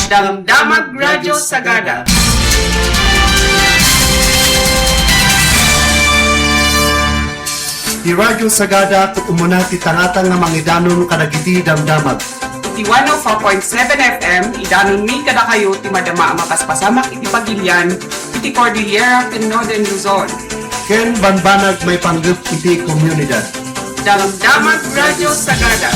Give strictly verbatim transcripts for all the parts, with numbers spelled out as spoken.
Damdamag Radio Sagada. Ti Radio Sagada ket umuna ti tangatang nga mangidanon kadagiti damdamag. Iti one oh four point seven F M, idanonmi kadakayo ti madama a mapaspasamak iti pagilian iti Cordillera ken Northern Luzon. Ken bambanag maipanggep iti komunidad. Damdamag Radio Sagada.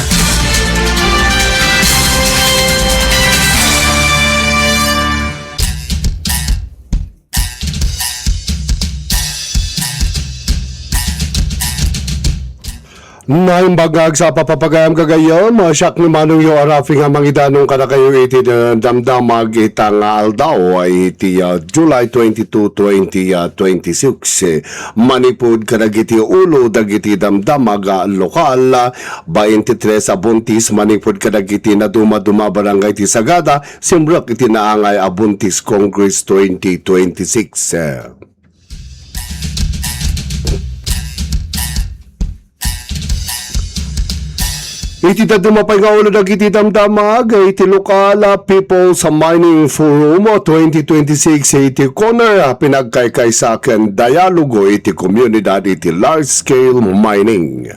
Naimbag nga agsapa, papagayam gagayyem, siak ni Manong Yo Arafi nga mangidanon kadakayo iti, uh, damdamag ita nga aldaw, iti, uh, July twenty-two, twenty, uh, twenty-six. Manipud kadagiti ulo dagiti damdamag a lokal, baintitres a buntis manipud kadagiti nadumaduma a barangay ti Sagada, simrek iti naangay a Buntis Congress twenty twenty-six. Iti dadduma pay nga ulo dagiti damdamag iti lokal a People's Mining Forum twenty twenty-six iti corner a pinagkaykaysa ken dialogo iti komunidad iti large-scale mining.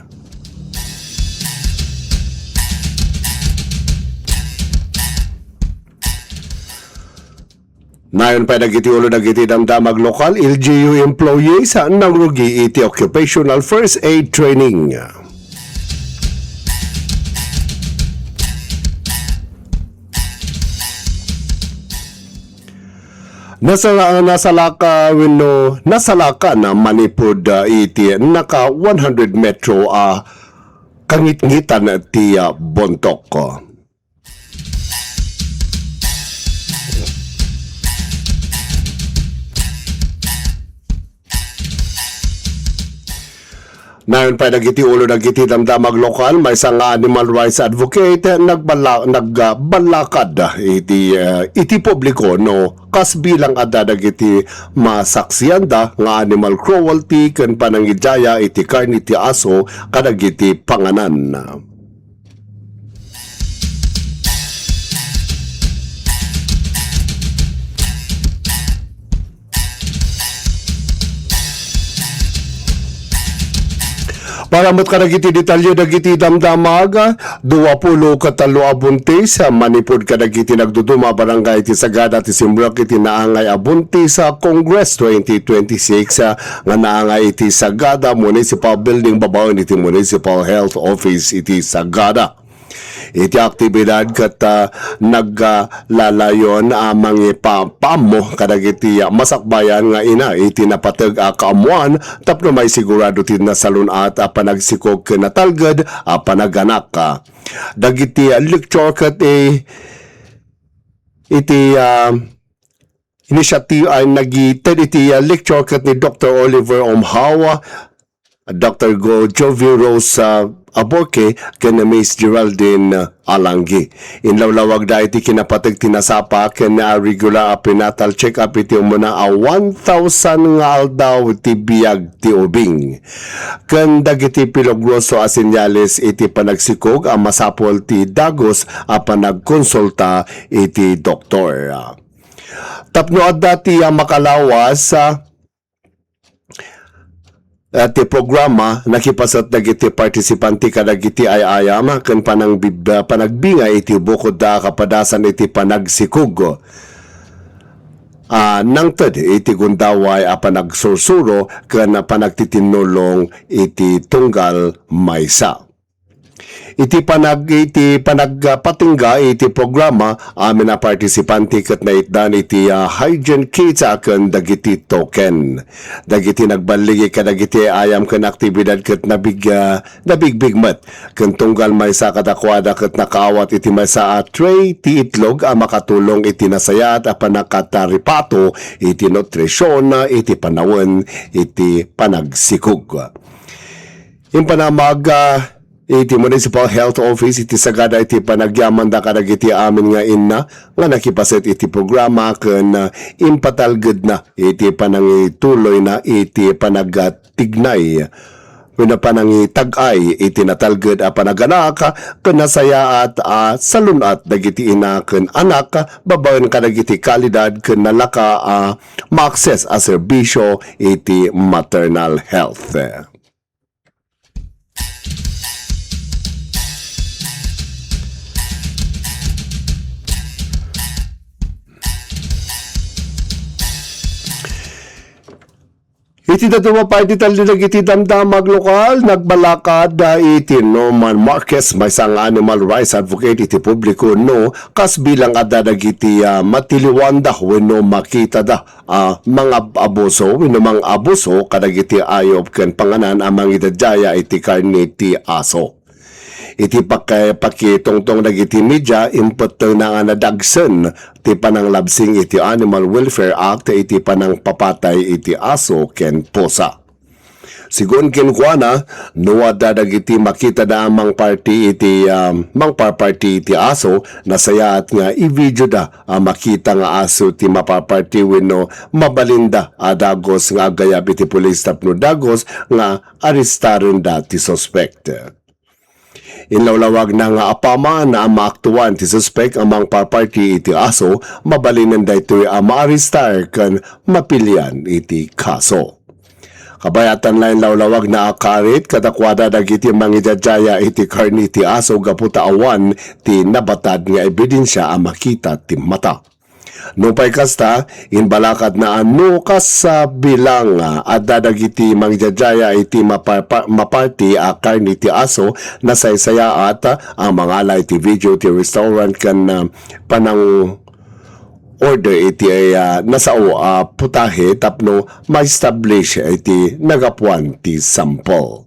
Nayon pay dagiti ulo dagiti damdamag lokal, L G U employees, nangrugi iti occupational first aid training. Nasala-, nasalaka wenno nasalakan manipud, ah, iti naka one hundred metro a kangitngitan ti, ah, buntok. Nayon pay dagiti ulo dagiti damdamag lokal, maysa nga animal rights advocate, nagballa-, nagballakad iti, eh, iti publiko no kas bilang adda dagiti masaksianda nga animal cruelty ken panangidiaya iti karne ti aso kadagiti panganan. Para met kadagiti detalye dagiti damdamag, dua pulo ket tallo a buntis, manipud kadagiti nagduduma a barangay ti Sagada ti simrek iti naangay a Buntis, ah, Congress twenty twenty-six, ah, nga naangay iti Sagada Municipal Building babaen iti Municipal Health Office iti Sagada. Iti aktibidad ket, ah, naglalayon a mangipaammo kadagiti, ah, masakbayan nga ina iti napateg a kaammoan tapno maisigurado ti nasalun-at a panagsikog ken natalged a panaganak. Dagiti, ah, lecture ket, eh, iti, ah, initiative ay nagited iti, ah, lecture ket ni Doktor Oliver Omhawa, Doktor Go Jovi Rose, ah, Aborque, ken Miss Geraldine, ah, Alanggi. Inlawlawagda iti kinapateg ti nasapa ken, ah, regular a prenatal check-up iti umuna a one thousand nga aldaw ti biag ti ubing. Ken dagiti peligroso a senyales iti panagsikog a masapul ti dagus a panagkonsulta iti doktor. Tapno adda ti, ah, makalawas, ah, ah, ti programa, nakipaset dagiti partisipante kadagiti ay-ayam ken panangbib-, panagbingay iti bukodda a kapadasan iti panagsikog, ah, nangted iti gundaway a panagsursuro ken panagtitinnulong iti tunggal maysa. Iti panag-, iti panagpatingga iti programa, amin a partisipante ket naitdan iti, ah, hygiene kits, ah, ken dagiti token. Dagiti nagballigi kadagiti ayam ken aktibidad ket nabig-, ah, nabigbig met. Ken tunggal maysa kadakuada ket nakaawat iti maysa a tray ti itlog a makatulong iti nasayaat a pannakataripato iti nutrision, ah, iti panawen iti panagsikog. Impanamag, ah, iti Municipal Health Office iti Sagada iti panagyamanda kadagiti amin nga inna nga nakipaset iti programa ken, ah, impatalgedna iti panangituloyna iti panagtignay wenno panangitag-ay iti natalged a panaganak ken nasayaat a salun-at dagiti ina ken anak babaen kadagiti kalidad ken nalaka a maakses a serbisyo iti maternal health. Iti dadduma pay detalye dagiti damdamag lokal, nagbalakad, ah, iti Norman Marquez, maysa nga animal rights advocate iti publiko, no, kas bilang adda dagiti, ah, matiliwanda wenno makitada, ah, mangab-abuso wenno mang-abuso kadagiti ayup ken panganan a mangidiaydiay iti karne ti aso. Iti paki-, pakitungtong dagiti media, impettengna nga nadagsen ti pananglabsing iti Animal Welfare Act iti panangpapatay iti aso ken pusa. Sigun kenkuana, no adda dagiti makitada a mangparti iti, ah, mangparparti iti aso, nasayaat nga i-videoda a makita nga aso ti maparparti wenno mabalinda a dagus nga aggayab iti pulis tapno dagus nga arestarenda ti suspek. Inlawlawagna nga apaman a maaktuan ti suspek a mangparparti iti aso, mabalinen daytoy a maarestar ken mapilian iti kaso. Kabayatan laeng lawlawagna a karit kadakuada dagiti mangidiaydiay iti karne ti aso gapu ta awan ti nabatad nga ebidensia a makita ti mata. Nupay kasta, imbalakadna a no kas, ah, bilang, ah, adda dagiti mangidiaydiay iti mapa-, pa-, maparti a karne ti aso, nasaysayaat a mangala iti video ti restaurant ken, ah, panang-order iti, ah, nasao a putahe tapno ma-establish iti nagapuan ti sample.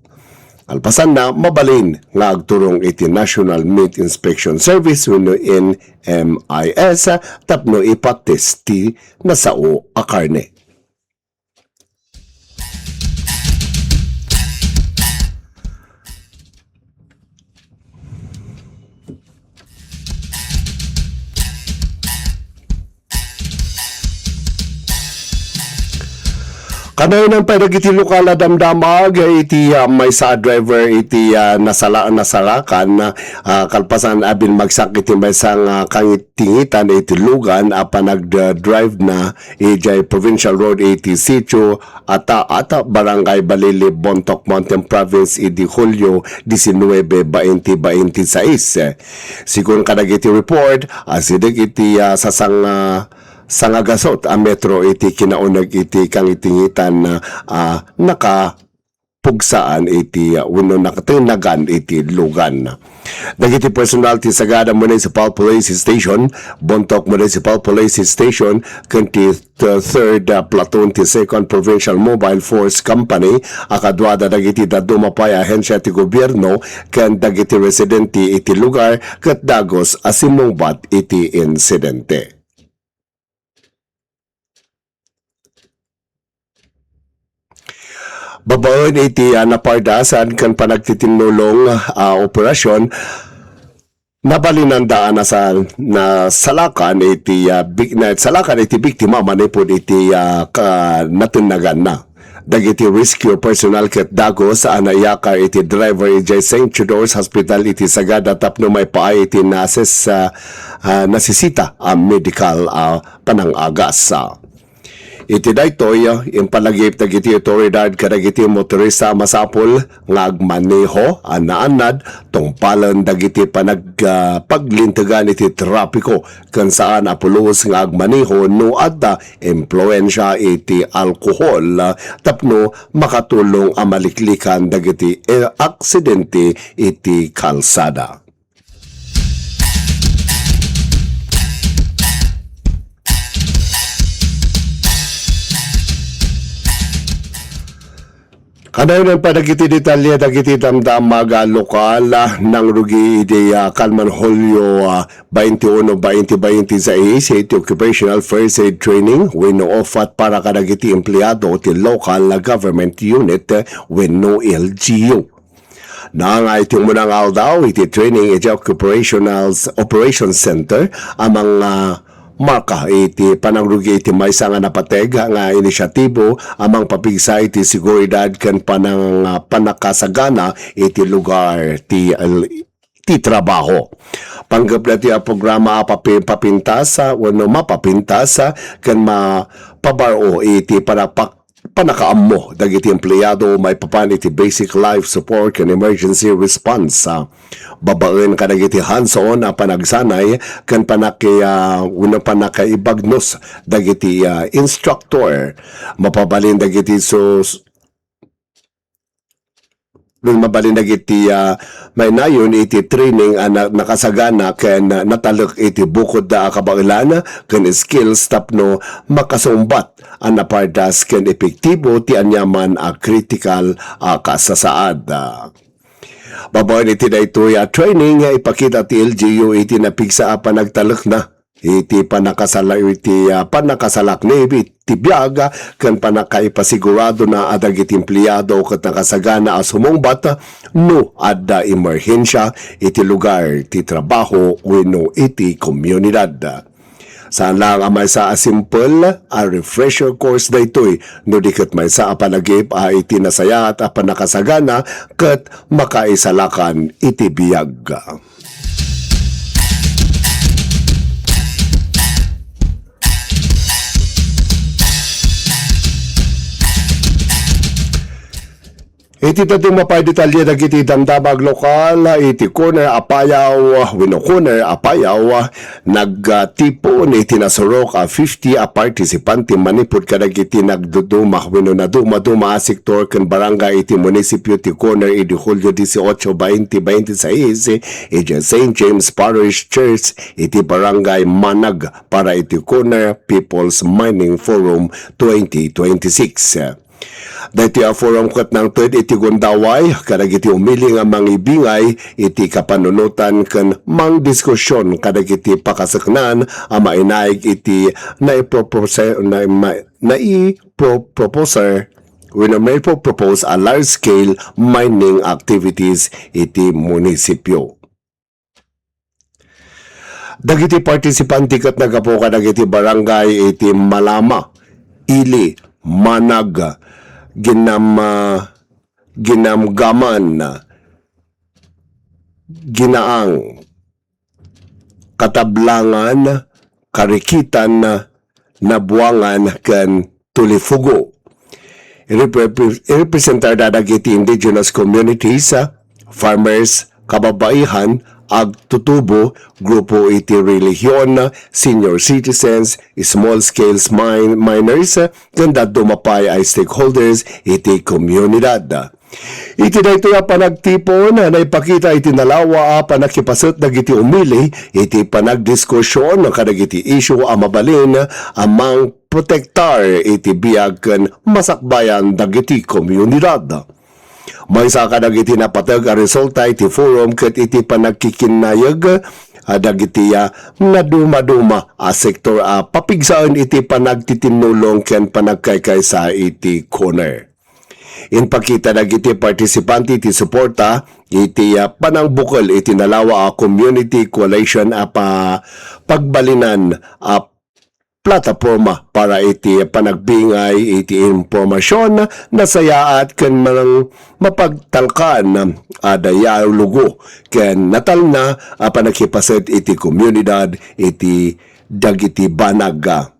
Kalpasanna, mabalin nga agturong iti National Meat Inspection Service wenno N M I S tapno ipa-test ti nasao a karne. Kanayon pay dagiti lokal a damdamag iti, ah, maysa a driver iti, ah, nasala-, nasalakan, ah, kalpasan a binmagsak iti maysa nga kangitngitan iti lugan a panagdrive na idiay Provincial Road eighty, Sitio Ataat, Barangay Balili, Bontoc Mountain Province, idi Hulio diecinuebe, bainti bainti sais. Sigun kadagiti report, asideg iti, ah, sasanga-, sangagasut a metro iti kinauneg iti kangitngitan, ah, nakapugsaan iti, ah, wenno nakatennagan iti lugan. Dagiti personal ti Sagada Municipal Police Station, Bontoc Municipal Police Station, ken ti th-, Third, ah, Platoon ti Second Provincial Mobile Force Company a kaduada dagiti dadduma pay a ahensia ti gobierno ken dagiti residente iti lugar ket dagus a simmungbat iti insidente. Babaen iti, ah, napardasan ken panagtitinnulong, ah, operasyon, nabalinanda a nasa-, nasalakan iti, ah, bik-, nasalakan iti biktima manipud iti, ah, ka-, natennaganna. Dagiti rescue personnel ket dagus a naiyakar iti driver idiay Saint Theodore's Hospital iti Sagada tapno maipaay iti nases-, ah, ah, nasisita a medical, ah, panangagas. Iti daytoy, impalagip dagiti awtoridad kadagiti motorista a masapul nga agmaneho a naannad, tungpalen dagiti panag-, ah, paglintegan iti trapiko, ken saan a pulos nga agmaneho no adda impluensia iti alkohol, tapno makatulong a maliklikan dagiti, eh, aksidente iti kalsada. Kanayon pay dagiti detalye dagiti damdamag a lokal, ah, nangrugi idi, ah, kalman Hulio, ah, twenty-one, twenty twenty-six, iti occupational first aid training wenno OFAT para kadagiti empleado ti local government unit, ah, wenno L G U. Naangay ti umuna nga aldaw iti training iti Occupationals Operations Center a manga-, marka iti panangrugi iti maysa nga napateg nga inisyatibo a mangpapigsa iti seguridad ken panang-, pannakasagana iti lugar ti, ti trabaho. Panggep daytoy a programa a papi-, papintas, ah, wenno mapapintas, ah, ken mapabaro iti panapak-, panakaammo dagiti empleyado maipapan iti basic life support ken emergency response, ah, babaen kadagiti hands-on a panagsanay ken panaki-, ah, wenno panakaibagnos dagiti, ah, instructor. Mapabalin dagiti sus-, Ken mabalin dagiti, ah, mainayon iti training a na-, nakasagana ken natalek iti bukod a kabaelan ken skills tapno makasungbat a napardas ken epektibo ti aniaman a kritikal a kasasaad. Babaen iti daytoy a training, ipakita ti L G U iti napigsa a panagtalekna iti pannakasala-, iti, ah, pannakasalaknib iti biag ken pannakaipasiguradona a dagiti empleyado ket nakasagana a sumungbat no adda emerhensia iti lugar ti trabaho wenno iti komunidad. Saan laeng a maysa a simple a refresher course daytoy, no di ket maysa a panagip a iti nasayaat a pannakasagana ket makaisalakan iti biag. Iti dadduma pay detalye dagiti damdamag lokal iti corner a payaw wenno corner a payaw, nagtipon iti nasurok a fifty a partisipante manipud kadagiti nagduduma wenno nadumaduma a sektor ken barangay iti munisipio ti Corner idi Hulio dieciocho, veinte veintiséis, iti Saint James Parish Church iti Barangay Manag para iti Corner People's Mining Forum twenty twenty-six. Daytoy a forum ket nangted iti gundaway kadagiti umili nga mangibingay iti kapanunotan ken mangdiskusion kadagiti pakaseknan a mainaig iti naipropose-, na-, ma-, naipro-proposer wenno maipropose a large-scale mining activities iti munisipio. Dagiti partisipante ket naggapu kadagiti barangay iti Malama, Ili, Manag, Ginam-, Ginamgaman, Ginaang, Katablangan, Karikitan, Nabuangan, ken Tulifugo. Irepre-, irepresentar da dagiti indigenous communities, ah, farmers, kababaihan, agtutubo, grupo iti relihion, senior citizens, small-scale mine-, miners, ken dadduma pay a stakeholders iti komunidad. Iti daytoy a panagtipon, naipakita iti nalawa a pannakipaset dagiti umili iti panagdiskusion kadagiti isyu a mabalin a mangprotektar iti biag ken masakbayan dagiti komunidad. Maysa kadagiti napateg a resulta iti forum ket iti panagkikinnayeg a dagiti, ah, nadumaduma a sektor a papigsaen iti panagtitinnulong ken panagkaykaysa iti corner. Impakita dagiti partisipante ti suporta iti, ah, panangbukel iti nalawa a community coalition a pa-, pagbalinan a plataporma para iti panagbingay iti impormasion, nasayaat ken manang mapagtalkan a dialogo ken natalna a pannakipaset iti komunidad iti dagiti banag.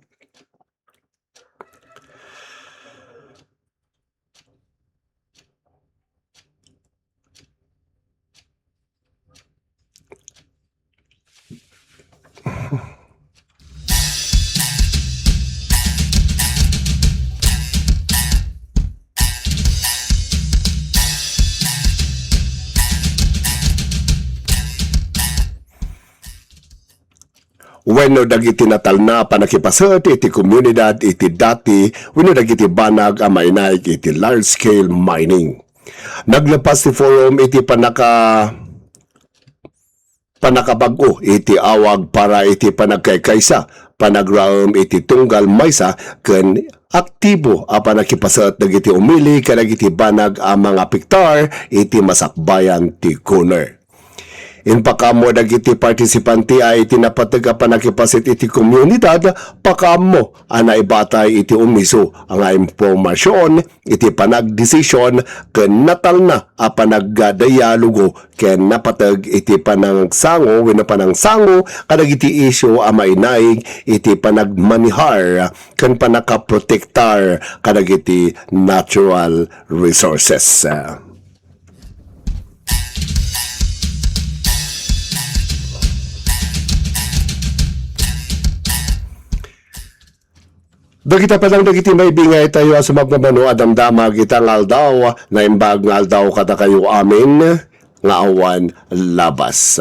Wenno dagiti natalna a pannakipaset iti komunidad iti dati wenno dagiti banag a mainaig iti large-scale mining. Naglepas ti forum iti pannaka-, pannakabag-o iti awag para iti panagkaykaysa, panagraem iti tunggal maysa ken aktibo a pannakipaset dagiti umili kadagiti banag a mangapektar iti masakbayan ti corner. Impakaammo dagiti partisipante a iti napateg a pannakipasit iti komunidad, pakaammo a naibatay iti umiso nga impormasion iti panagdesision ken natalna a panagdialogo ken napateg iti panangsango wenno panangsango kadagiti isyu a mainaig iti panagmanehar ken pannakaprotektar kadagiti natural resources. Dagita palang dagiti maibingay tayo a sumagmamano a damdama ita nga aldaw, naimbag nga aldaw kadakayo amin nga awan labas.